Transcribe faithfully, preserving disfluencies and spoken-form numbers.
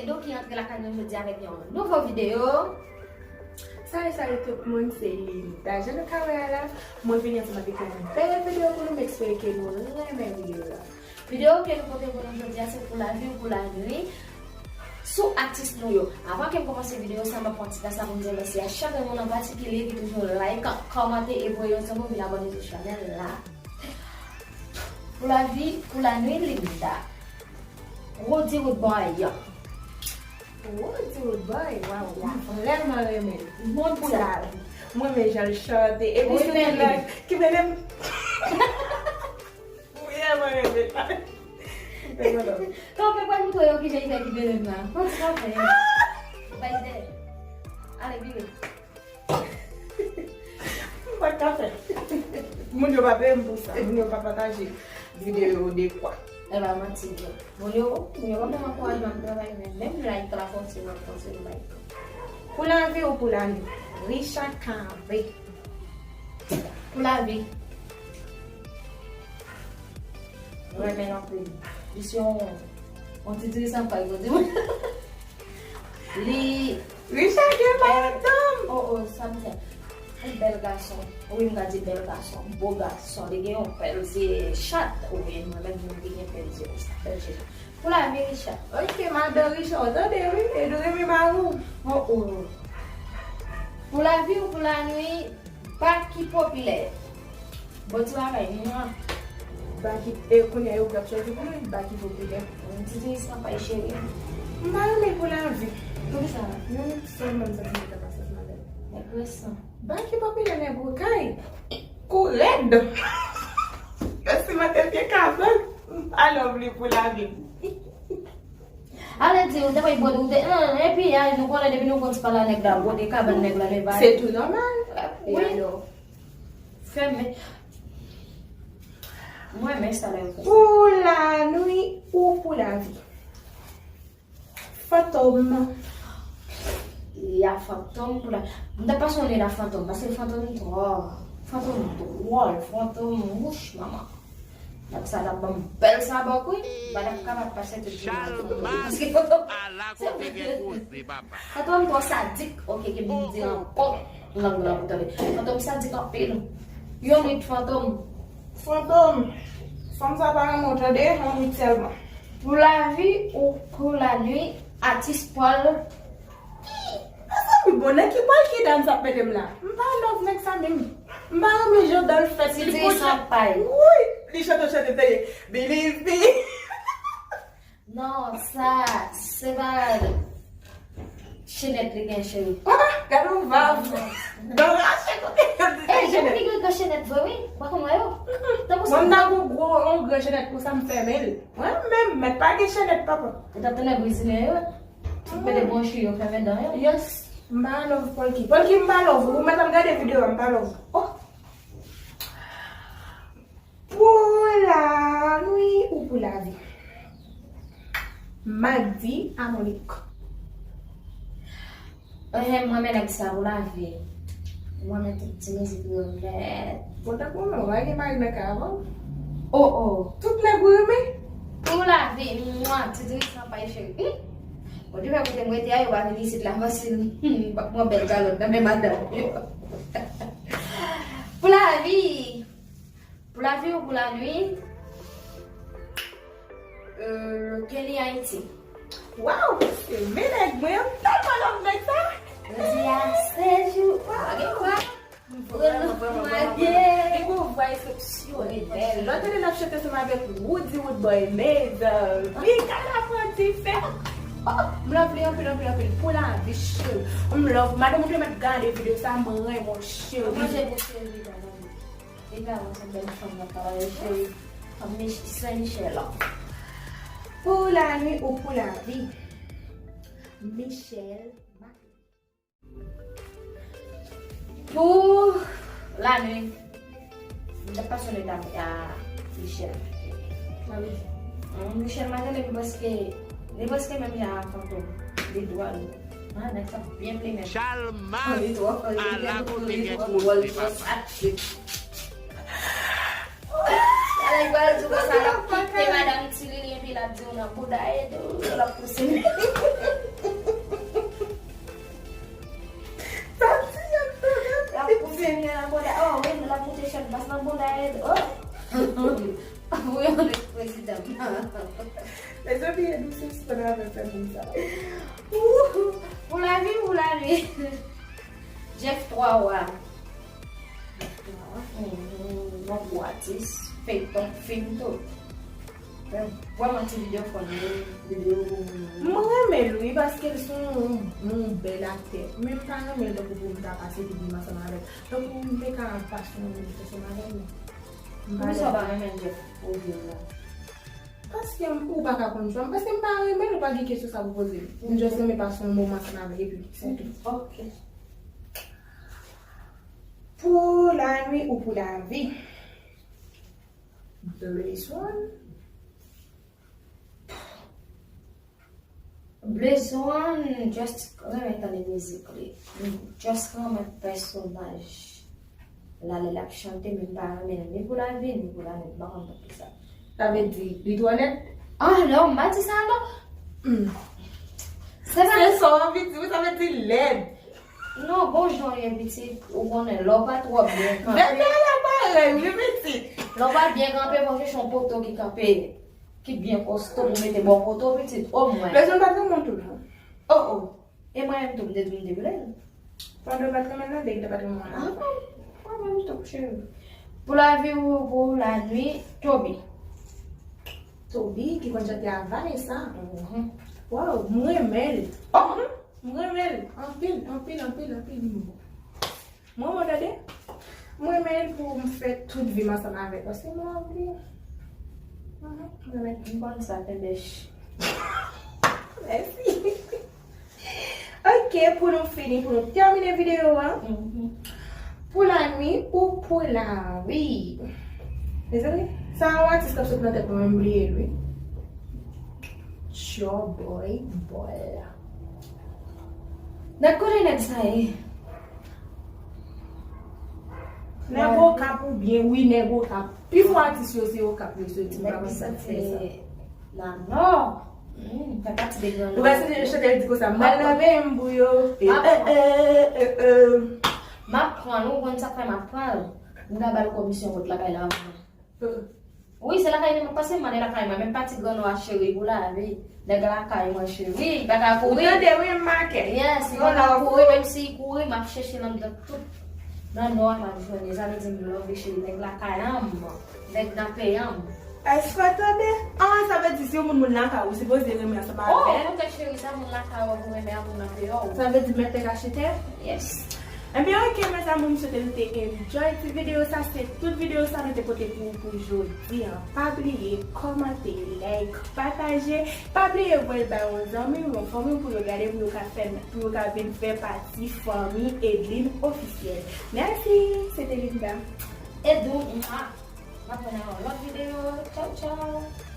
Edo ki antre lakay nou jodi avèk yon nouvo videyo. Salut, salut tout moun, se Linda. Jan nou ka wè a la, mwen vini ansanm avèk yon bèl videyo pou nou. M espere ke nou renmen videyo a. Videyo ke nou pote pou nou jodi a, se pou lavi ou pou lanwi sou atis nou yo. Avan ke m kòmanse videyo sa, m ap pran ti tan sa pou m di yon mèsi a chak yon moun an patikilye ki toujou like, kòmante e voye yon ti mo vin abòne sou chanèl la. Pou lavi, pou lanwi, Linda. Roody Roodboy. Roody Roodboy, waw, m vrèman renmen l. Bon pou lavi. Mwen renmen jan l chante. Epi se moun la ki vle m. Wi, mwen renmen l. Kanpe pral moutre yo kijan li fè ki vle m la. Bon, ti kanpe. Bay de. Ale, vire. M pa t ka fè. Moun yo pa peye m pou sa. Moun yo pa pataje videyo yo de kwa. E pa manti vre. Moun yo, moun yo pa ban m ankourajman pou travay, men menm like la, kontinye, kontinye like. Pou lavi ou pou lanwi? Richard Cavé. Pou lavi. Mwen renmen l anpil. Li se yon, yon ti dirijan pay, yo di. Li Richard gen madanm. Oh, oh, sa m fè. Yon bèl gason. Wi, m ka di bèl gason. Bo gason. Li gen yon bèl zye chat. Wi, mwen menm, mwen ki gen bèl zye konsa. Bèl zye chat. Pou lavi, Richard. Ok, madan Richard, ou tande, wi. E nou renmen mari w. Oh, oh. Pou lavi ou pou lanwi, Baky Popilè. Bon ti bagay, mwa. Baky, e kounye a yo k ap chwazi pou li, Baky Popilè. Yon ti dirijan pay cheri. M pa renmen l pou lavi. Poukisa? Yon sèlman m santi m te ka pase ansanm avè l. Nèg resan. Baky Popilè nèg okay. Kou rèd. Yo simante pye kabann. M pa love li pou lavi. Ale di, ou te bay bwòd, ou te, hmm, epi a, nou konnen depi nou konn se pa la nèg la, bwòde kabann nèg la, men bay. Se tou nòmal. Wi. E alò? Fèmen. Mwen renmen sa lè yo fè sa. Pou lanwi ou pou lavi? Fantom. Ya, Fantom pou la. M ta pase yon nè nan Fantom, paske Fantom twò, Fantom dwòl, Fantom, wouch, manman. Nèg sa t ap ban m bèl sabòk, wi. M pa t ap kapab pase tout jounen ak Fantom. Paske Fantom, se vre. Fantom twò sadik, oke, ke m di ankò. Lang lan pou tande. Fantom sadik anpil. Yon nwit Fantom. Fantom. Fanm sa pa renmen w tande, yon nwit sèlman. Pou lavi ou pou lanwi, atis Paul. Mezanmi, bon, nan ki Paul ki dan sa ap mete m la? M pa love nèg sa menm. M pa renmen jan dan l fèt. Ti dirijan pay. Wi, li chante, chante, tande. Believe me. Non, sa, se pa chenèt li gen, cheri. Ah, gade yon vav. Nan rache kote yo di se chenèt. E, jan li gen gwo chenèt vre, wi. Ou pa konn wè yo? Tankou se. Mwen, m ta gon gwo, yon gran chenèt konsa, m fèmen l. Mwen menm, mèt pa gen chenèt, papa. Ou t ap tounen brezilyen yo? Tout mete bwonchi yo, fèmen dan yo. Yes, m pa love Polky. Polky, m pa love ou. Ou mèt ap gade videyo a, m pa love ou. Oh. Pou lanwi ou pou lavi? Magdi a Monique. Ehe, mwen renmen nèg sa pou lavi. Mwen renmen tout ti mizik yo nèt. Bon, tankou mwen, ou pa gen mari nan kay avan? Oh, oh. Tout nèg ou renmen? Pou lavi, mwen, ti dirijan pay cheri. Hum. Bon, depi kote m rete a, yo pa vin isit la fasil. Hum, m ap pran bèl kalòt nan men madanm yo. Pou lavi. Pou lavi ou pou lanwi? Euh, Kenny Haiti. Waw, se men nèg mwen, m tèlman love nèg sa. Jodi a se jou. Waw, gen vwa. Vrèman, vrèman, vrèman, vrèman. Li gon vwa eksepsyonèl. Lè w tande l ap chante ansanm avèk Roody Roodboy, mezanmi, kay la pran dife. Oh, m love li anpil, anpil, anpil. Pou lavi, cheri. M love. Madanm ou te mèt gade videyo sa, m renmen w, cheri. Manje pou cheri, madanm. Li pa wè se bèl fanm nan pa wè cheri. Fanm Mich-, Sen Michèl la. Pou lanwi ou pou lavi? Michèl Marie. Pou lanwi. M t ap pase yon nèt a Michèl. Michèl Martelly, li prèske, li prèske menm jan ak Fantom. Li dwòl. Ah, nèg sa byen plimen. Chalma ala kote gen koze, papa. Nèg pral di w konsa, l ap kite madanm Ti Lili, epi l ap di w nan bouda e l ap pouse. Ed, oh! Pou yon lòt prezidan. Mezanmi, Ed, ou sispann avè fè moun sa. Pou lavi, pou lavi. Jeff twa wa. Jeff twa wa. Mhm. Yon gwo atis. Feyton, fim tou. Men vrèman ti videyo fò nou, videyo pou moun. Mwen renmen l wi, paske l se yon, yon bèl aktè. Men m pa renmen l tankou pou m ta pase tout vi m ansanm avè l. Tankou m te ka pase yon vi m ansanm avè l, men m pa renmen. Poukisa w pa renmen Jeff pou vi w la? Paske m, ou pa ka konn chwa m. Paske m pa renmen l, ou pa gen kesyon sa pou poze m. M just renmen pase yon moman ansanm avè l, epi se tou. Ok. Pou lanwi ou pou lavi? Blaze One. Blaze One, just renmen tande mizik li. Just renmen pèsonaj la lè l ap chante, men m pa renmen l ni pou lavi, ni pou lanwi, m pa konn poukisa. Sa vle di, li twò lèd? Ah non, m pa di sa non. Hmm. Se pa. Se sa w anvi di wi, sa vle di lèd. Non, bon jan w ye pitit, ou konnen, lè w pa twò byen kanpe. Bebe la parèy, wi pitit. Lè w pa byen kanpe, fò w chèche yon poto ki kanpe, ki byen kosto pou mete bò poto, pitit, omwen. Blaze One pa t renmen w tou non. Oh, oh. E mwen menm tou, m te di m te vle l. Pandan w pa t renmen l nan, dèyè w pa t renmen w la. Ah, non. Mwen menm tou, cheri. Pou lavi ou pou lanwi, Toby. Toby, ki konn chante a Vanessa. Mhm. Wow, m renmen l. Oh! M renmen l anpil, anpil, anpil, anpil. Mwen, mwen tande, m renmen l pou m fè tout vi m ansanm avè l. Paske m love li. Mhm, m renmen l. M konn sa, penbèch. Mèsi. Ok, pou nou fini, pou nou tèmine videyo a. Mhm. Pou lanwi ou pou lavi? Mezanmi, sa yon atis k ap sot nan tèt mwen, m bliye l wi. Joeboy Boy. Nèg, kote nèg sa ye? Nèg Okap oubyen, wi, nèg Okap. Pi fò atis yo se Okap yo soti, m pa konn sa k fè sa. Nèg ki soti nan Nò. Hmm, fè pati de gran Nò. Ou pa sonje chante l di konsa, m al nan peyi m pou yo. Eh, eh, eh, eh, eh. M ap pran l, ou konn sa k fè m ap pran l. M ta ba l komisyon wot lakay la anvan. Wi, se lakay li m ap pase, m ale lakay mwen. Menm pati Gran Nò a cheri pou lavi. Nèg lakay mwen cheri, li pa ka kouri. Ou tande wi, m make. Yes, li pa ka kouri, menm si li kouri, m ap chèche l anndan tout Gran Nò a, m ap jwenn li. Sa vle di m love li cheri, nèg lakay an m, nèg nan peyi an m. Èske w tande? Ah, sa vle di si yon moun, moun lakay ou, ou sipoze renmen ansanm avè l. Oh, kontèks cheri, sa moun lakay ou pou renmen a moun nan peyi w. Sa vle di mèt tè ka chite? Yes. Ebyen, ok, mezanmi, m swete nou te enjoy ti videyo sa. Se tout videyo sa nou te pote pou ou pou jodi a. Pa bliye kòmante, like, pataje. Pa bliye voye l bay yon zanmi w, yon fanmi w pou yo gade, pou yo ka fè, pou yo ka vin fè pati fanmi Edline Ofisyèl. Mèsi, se te Linda. Edou, mwa. M ap vin nan yon lòt videyo. Tchaw, tchaw.